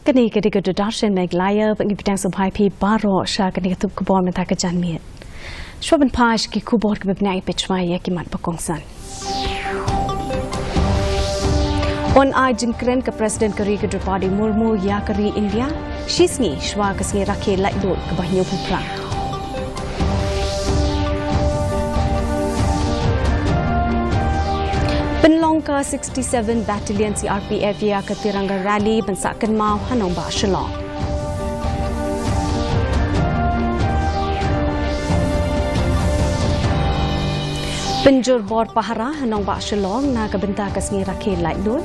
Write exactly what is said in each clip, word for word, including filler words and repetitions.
Kane ka dei ka Doordarshan Meghalaya, ba ngi bteng sngewbha ïa phi baroh sha kane ka tup khubor mynta ka janmiet. Shuwa ban phai sha ki khubor kiba bniah, peit shuwa ïa ki mat ba kongsan. Yn ai jingkren ka President ka ri ka Droupadi Murmu ïa ka ri India, shi sngi shuwa ka sngi rakhe laitluid kaba hynñiewphew phra. Pynlong ka sixty-seven Battalion C R P F ïa ka Tiranga Rally ban sah kynmaw ha nongbah Shillong. Pynjur bor pahara ha nongbah Shillong na ka bynta ka sngi rakhe laitluid.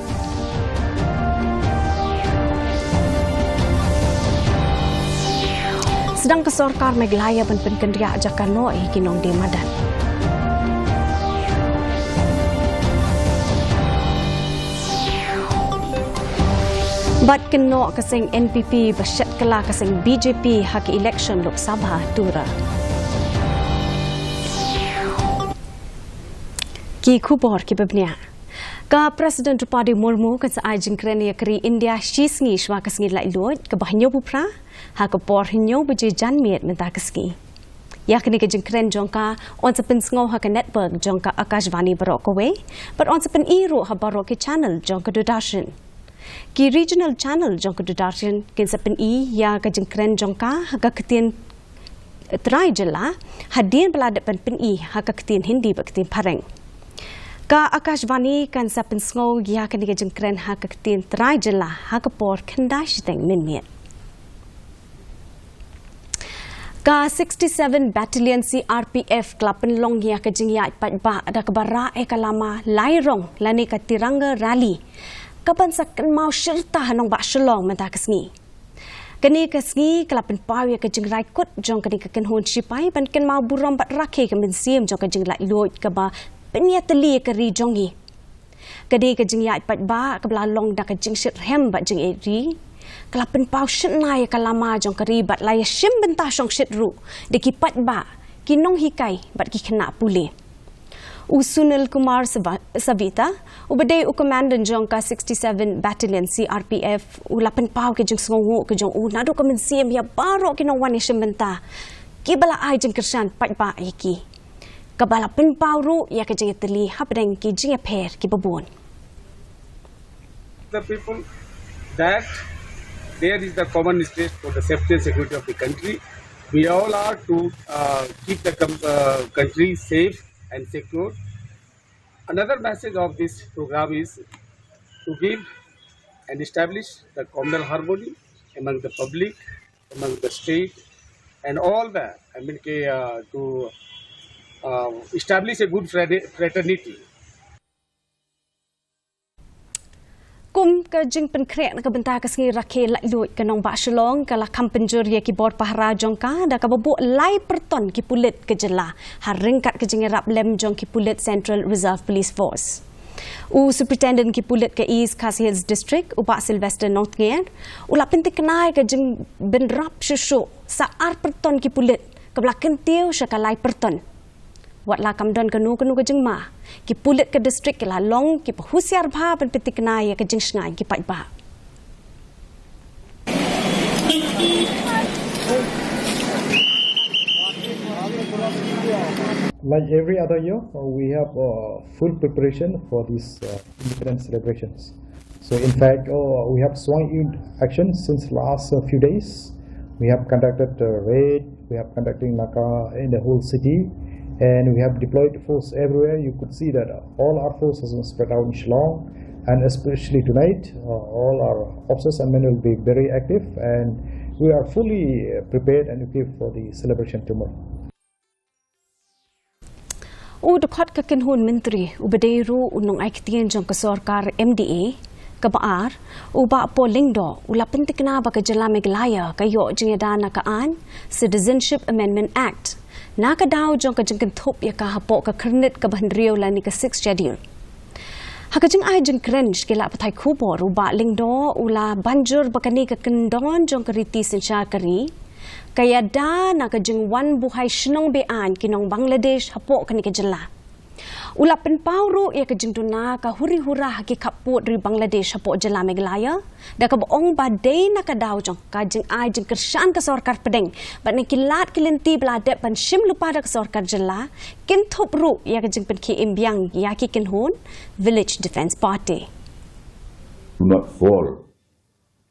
Sdang ka sorkar Meghalaya ban pynkynriah jaka noh ïa ki nongdie madan. Bad kynnoh ka seng N P P ba shet kylla ka seng B J P ha ka election Lok Sabha Tura. Ki khubor kiba bniah. Ka President Droupadi Murmu kan sa ai jingkren ïa ka ri India shi sngi shuwa ka sngi laitluid kaba hynñiewphew phra ha ka por hynñiew baje janmiet mynta ka sngi. Ïa kane ka jingkren jong ka yn sa pynsngew ha ka network jong ka Akashvani baroh kawei, bad yn sa pyni ruh ha baroh ki channel jong ka Doordarshan. Ki regional channel jong ka Doordarshan kin sa pyni ïa ka jingkren jong ka ha ka ktien trai jylla, hadien ba la dep ban pyni ha ka ktien Hindi bad ktien Phareng. Ka Akashvani kan sa pynsngew ïa kane ka jingkren ha ka ktien trai jylla ha ka por khyndai shiteng mynmiet. Ka sixty-seven Battalion C R P F ka la pynlong ïa ka jingïaid paidbah da kaba rah ïa ka lama lai rong lane ka Tiranga Rally, kaban sa kynmaw shirta ha nongbah Shillong mynta ka sngi. Kane ka sngi ka la pynpaw ïa ka jingrai kut jong kane ka kynhun shipai ban kynmaw burom bad rakhe ka mynsiem jong ka jinglaitluid kaba pynïatylli ïa ka ri jong ngi. Kane ka jingïaid paidbah kaba la long da ka jingshitrhem bad jingïeit ri, ka la pynpaw shynna ïa ka lama jong ka ri bad la ïashim bynta shongshit ruh da ki paidbah, ki nonghikai bad ki khynnah pule. U Sunil Kumar Sava-, Savita, uba dei u Commandant jong ka sixty-seven Battalion C R P F, u la pynpaw ka jingsngewnguh ka jong u naduh ka mynsiem ïa baroh ki nongwan ïashim bynta kiba la ai jingkyrshan paidbah ïa ki, kaba la pynpaw ruh ïa ka jingïatylli hapdeng ki jingïapher kiba bun. The people that there is the common interest for the safety and security of the country. We all are to uh, keep the com- uh, country safe and secure. Another message of this program is to give and establish the communal harmony among the public, among the state, and all the, I mean, ke- uh, to uh, establish a good frate- fraternity. Kum ka jingpynkhreh na ka bynta ka sngi rakhe laitluid, ka nongbah Shillong ka la kham pynjur ïa ki bor pahara jong ka da kaba buh lai pyrton ki pulit ka jylla ha ryngkat ka jingïarap lem jong ki pulit Central Reserve Police Force. U Superintendent ki pulit ka East Khasi Hills District, u Bah Sylvester Nongtnger, u la pynthikna ïa ka jingbynrap shuh shuh sa ar pyrton ki pulit, kaba la kyntiew sha ka lai pyrton. Wat la kam don kano kano ka jingma, ki pulit ka district ki la long kiba husiar bha ban pynthikna ïa ka jingshngaiñ ki paidbah. Like every other year, uh, we have uh, full preparation for these uh, independence celebrations. So in fact, uh, we have swung in action since last uh, few days. We have conducted a raid, we have conducting naka in the whole city, and we have deployed force everywhere. You could see that uh, all our force has been spread out in Shillong, and especially tonight, uh, all our officers and men will be very active, and we are fully uh, prepared and equipped for the celebration tomorrow. U dkhot ka kynhun myntri, uba dei ruh u nongai ktien jong ka sorkar M D A kaba ar, u Bah Paul Lyngdoh, u la pynthikna ba ka jylla Meghalaya ka ïoh jingïada na ka aiñ Citizenship Amendment Act, na ka daw jong ka jingkynthup ïa ka hapoh ka khyrnit kaba hynriew lane ka Sixth Schedule. Ha ka jingai jingkren sha ki lad pathai khubor, u Bah Lyngdoh u la ban jur ba kane ka kyndon jong ka riti synshar ka ri ka ïada na ka jingwan buhai shnong be-aiñ ki nong Bangladesh hapoh kane ka jylla. U la pynpaw ruh ïa ka jingduna ka huri hura ha ki khappud ri Bangladesh hapoh jylla Meghalaya, da kaba ong ba dei na ka daw jong ka jingai jingkyrshan ka sorkar pdeng bad na ki lad ki lynti ba la dep ban shim lypa da ka sorkar jylla, kin thup ruh ïa ka jingpynkhie im biang ïa ki kynhun Village Defence Party. Do not fall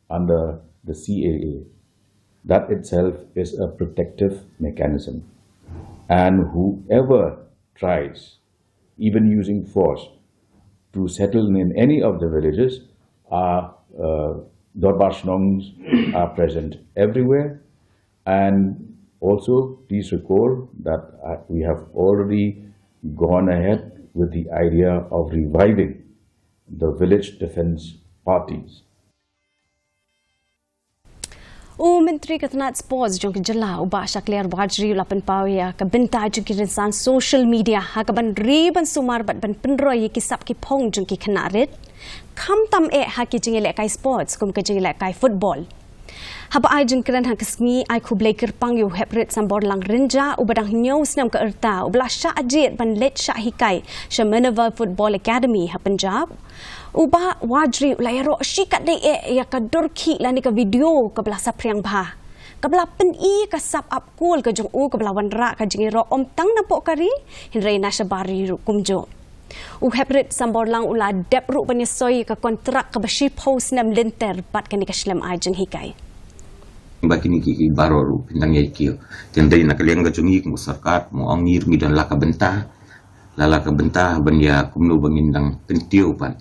under the C A A. That itself is a protective mechanism. And whoever tries, even using force, to settle in any of the villages, our uh, Dorbar Shnongs are present everywhere. And also, please recall that uh, we have already gone ahead with the idea of reviving the village defense parties. U Myntri ka tnat Sports jong ka jylla, u Bah Shakliar Warjri, u la pynpaw ïa ka bynta jong ki rynsan social media ha kaban ri ban sumar bad ban pynroi ïa ki sap ki phong jong ki khynnah rit, khamtam eh ha ki jingïalehkai sports kum ka jingïalehkai football. Haba ai jingkren ha ka sngi ai khublei kyrpang ïa u Heprit Samborlang Rynjah, uba dang hynñiew snem ka rta, uba la shah jied ban leit shah hikai sha Minerva Football Academy ha Punjab, u Bah Warjri u la ïaroh shikatdei eh ïa ka dur khih lane ka video kaba la saphriang bha, kaba la pyni ka sap ap kol ka jong u, kaba la wanrah ka jingïaroh ym tang napoh ka ri, hynrei na shabar ri ruh kumjuh. U Heprit Samborlang u la dep ruh ban ïasoi ïa ka kontrak kaba shiphew snem lynter bad kane ka shlem ai jinghikai. Ba kine ki, ki baroh ruh phin nang ïa ki. Te hynrei na ka liang ka jong ngi kum ka sorkar, mo, ong ngi ruh ngi don la ka bynta, la la ka bynta ban ïa kumno ba ngin nang kyntiew pat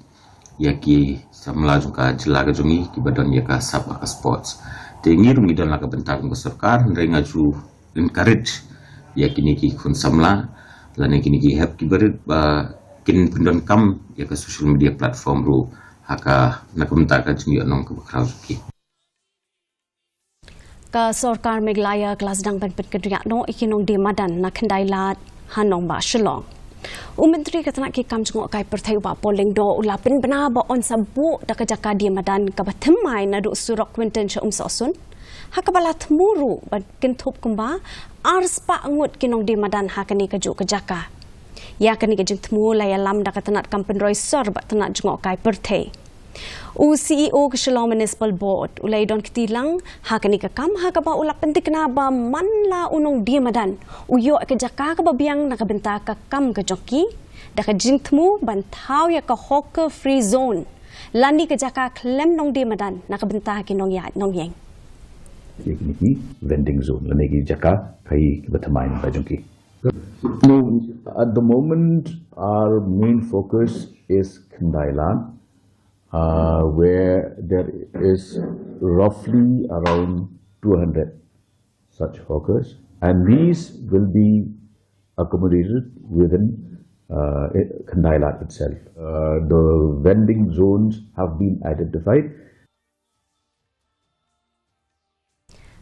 ïa ki samla jong ka jylla ka jong ngi kiba don ïa ka sap ha ka sports. Te ngi ruh ngi don la ka bynta kum ka sorkar, hynrei nga ju encourage ïa kine ki khun samla lane kine ki hep kiba rit ba kin pyndonkam ïa ka social media platform ruh ha ka, na ka bynta ka jingïohnong kaba khraw jong ki. Ka sorkar Meghalaya ka la sdang ban pynkynriah noh ïa ki nongdie madan na Khyndai Lad ha nongbah Shillong. U Myntri ka tnat ki kam jngohkai pyrthei u Bah Paul Lyngdoh u la pynbna ba un sa buh da ka jaka die madan kaba thymmai naduh surok Quinton sha Umsohsun, ha kaba la thmu ruh ban kynthup kumba ar spah ngut ki nongdie madan ha kane kajuh ka jaka. Ïa kane ka jingthmu la ïalam da ka tnat kam pynroi sor bad tnat jngohkai pyrthei. U C E O ka Shillong Municipal Board u la ïadon kti lang ha kane ka kam, ha kaba u la pynthikna ba man la u nongdie madan u ïoh ka jaka kaba biang na ka bynta ka kam ka jong ki, da ka jingthmu ban thaw ïa ka hawker free zone lane ka jaka khlem nongdie madan na ka bynta ki nongïaid nongïeng. Ïa kine ki vending zone lane ki jaka khaïi kiba thymmai na ka jong ki. No, at the moment our main focus is Khyndai Lad, uh, where there is roughly around two hundred such hawkers, and these will be accommodated within uh, Khyndai Lad itself. Uh, the vending zones have been identified.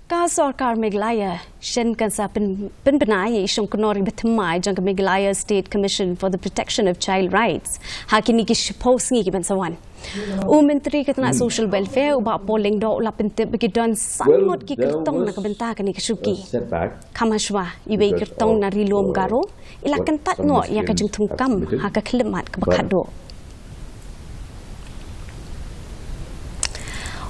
Ka sorkar Meghalaya shen kan sa pyn, pynbna ïa i shongknor iba thymmai jong ka Meghalaya State Commission for the Protection of Child Rights ha kine ki shiphew sngi kiban sa wan. U Myntri ka tnat Social Welfare u Bah Paul Lyngdoh u la pyntip ba ki don san ngut ki kyrtong na ka bynta kane ka shuki. Kham hashwa iwei i kyrtong na Ri Lum Garo i la kyntait noh ïa ka jingthungkam ha ka khyllipmat kaba khatduh.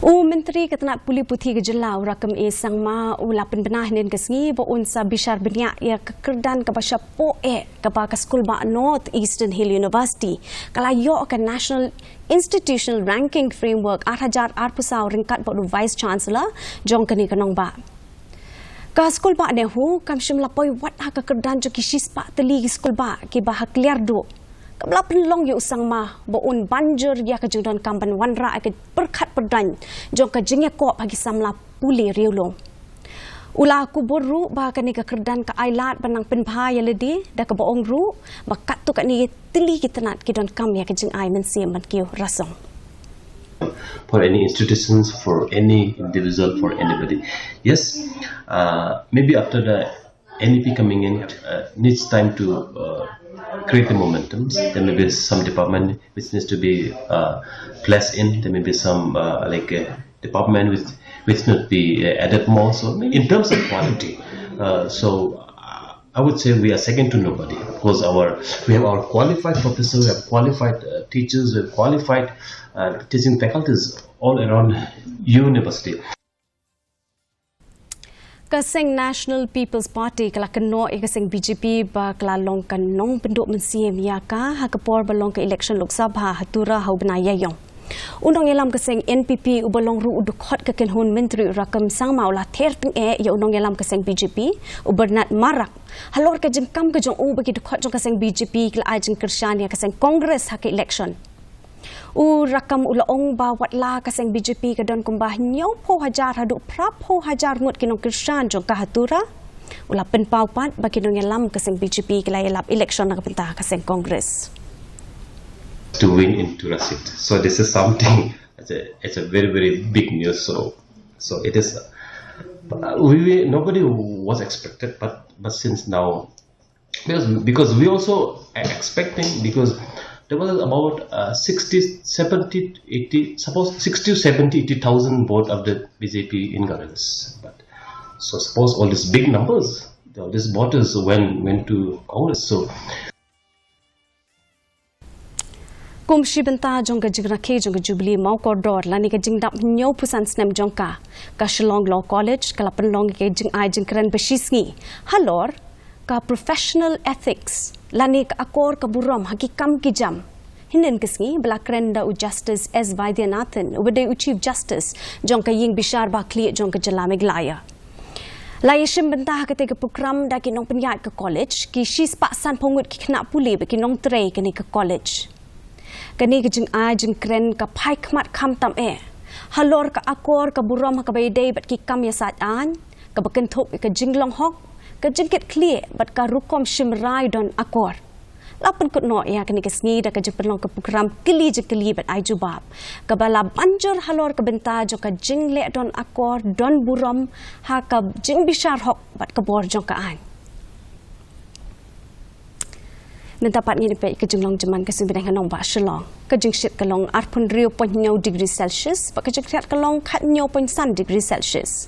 U Myntri ka tnat pule puthi ka jylla u Rakkam A Sangma u la pynbna hynnin ka sngi ba un sa bishar bniah ïa ka kyrdan kaba shapoh eh kaba ka skulbah North Eastern Hill University ka la ïoh ka National Institutional Ranking Framework ar hajar arphew saw ryngkat bad u Vice Chancellor jong kane ka nongbah. Ka skulbah NEHU kam shym la poi wat ha ka kyrdan jong ki shispah tylli ki skulbah kiba ha kliar duh. Kaba la pynlong ïa u Sangma ba un ban jur ïa ka jingdonkam ban wanrah ïa ka pyrkhat pyrdaiñ jong ka jingïakob ha ki samla pule riewlum. U la kubur ruh ba kane ka kyrdan ka ailad ban nang pynbha ïa lade, da kaba ong ruh ba katto katne tylli ki tnat ki donkam ïa ka jingai mynsiem ban kiew rasong. For any institutions, for any individual, for anybody. Yes, uh, maybe after the N E P coming in, uh, needs time to uh, create the momentum. There may be some department which needs to be uh, placed in. There may be some uh, like uh, department which which need to be uh, added more. So in terms of quality, uh, so uh, I would say we are second to nobody. Of course, our we have our qualified professors, we have qualified uh, teachers, we have qualified uh, teaching faculties all around university. Ka seng National People's Party ka la kynnoh ïa ka seng B J P ba ka la long ka nongpynduh mynsiem ïa ka ha ka por ba long ka election Lok Sabha ha Tura ha u bnai Ïaïong. U nongïalam ka seng N P P uba long ruh u dkhot ka kynhun myntri u Rakkam Sangma u la ther tyngeh ïa u nongïalam ka seng B J P u Bernard Marak halor ka jingkam ka jong u ba ki dkhot jong ka seng B J P ki la ai jingkyrshan ïa ka seng Congress ha ka election. U Rakkam u la ong ba watla ka seng B J P ka don kumba hynñiewphew hajar haduh phraphew hajar ngut ki nongkyrshan jong ka ha Tura. U la pynpaw pat ba ki nongïalam ka seng B J P ki la ïalap election na ka bynta ka seng Congress. To win in Tura seat. So this is something. It's a it's a very very big news. So so it is. Uh, we, we nobody was expected, but but since now because because we also are expecting because there was about uh, sixty, seventy, eighty, suppose sixty, seventy, eighty thousand vote of the B J P in Congress. But so suppose all these big numbers, all these voters went went to Congress. So Kum shi bynta jong ka jingrakhe jong ka Jubilee Mawkordor lane ka jingdap hynñiewphew san snem jong ka, ka Shillong Law College ka la pynlong ka jingai jingkren ba shi sngi halor ka professional ethics lane ka akor ka burom ha ki kam ki jam. Hynnin ka sngi ba la kren da u Justice S Vaidyanathan uba dei u Chief Justice jong ka ïing bishar ba khlieh jong ka jylla Meghalaya. La ïashim bynta ha katei ka program da ki nongpynïaid ka college, ki shispah sanphew ngut ki khynnah pule bad ki nongtrei kane ka college. Kane ka jingai jingkren ka phai khmat khamtam eh halor ka akor ka burom ha kaba ïadei bad ki kam ïasaid aiñ, kaba kynthup ïa ka jinglong hok, ka jingkitkhlieh bad ka rukom shim rai don akor. La pynkut noh ïa kane ka sngi da ka jingpynlong ka program kylli jingkylli bad ai jubab kaba la ban jur halor ka bynta jong ka jingleh don akor don burom ha ka jingbishar hok bad ka bor jong ka aiñ. Mynta pat ngin ïa peit ka jinglong jingman ka suiñ bneng ha nongbah Shillong. Ka jingshit ka long arphew hynriew point hynñiew degree Celsius bad ka jingkhriat ka long khathynñiew point san degree Celsius.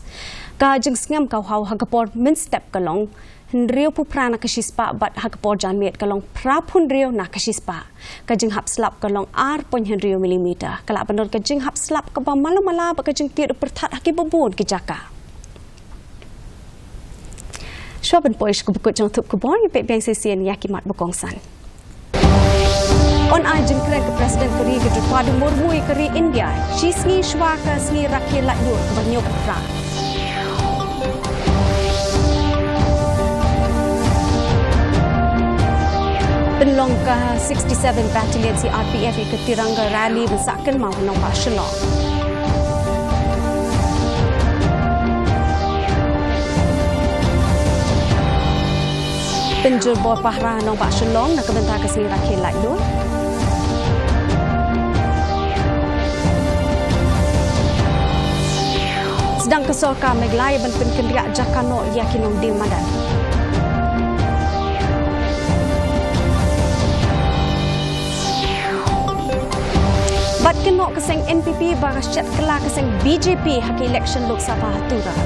Ka jingsngem ka haw ha ka por mynstep ka long hynriewphew phra na ka shispah bad ha ka por janmiet ka long phraphew hynriew na ka shispah. Ka jinghap slap ka long ar point hynriew millimeter. Ka lah ban don ka jinghap slap kaba malu mala bad ka jingtied u pyrthat ha kiba bun ki jaka. Shuwa ban poi sha kaba kut jong ka thup khubor, ngin peit biang shisien ïa ki mat ba kongsan. Yn ai jingkren ka President ka ri ka Droupadi Murmu ïa ka ri India shi sngi shuwa ka sngi rakhe laitluid kaba hynñiewphew phra. Pynlong ka sixty-seven Battalion C R P F ïa ka Tiranga Rally ban sah kynmaw ha nongbah Shillong. Pynjur bor pahara ha nongbah Shillong na ka bynta ka sngi rakhe laitluid. Sdang ka sorkar Meghalaya ban pynkynriah jaka noh ïa ki nongdie madan. Bad kynnoh ka seng N P P ba ka shet kylla ka seng B J P ha ka election Lok Sabha ha Tura.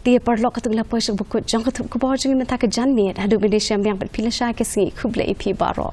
Te paralok, katto ngi la poi sha kaba kut jong ka thup khubor jong ngi mynta ka janmiet. Haduh ban ïashem biang bad phi lashai ka sngi, khublei ïa phi baroh.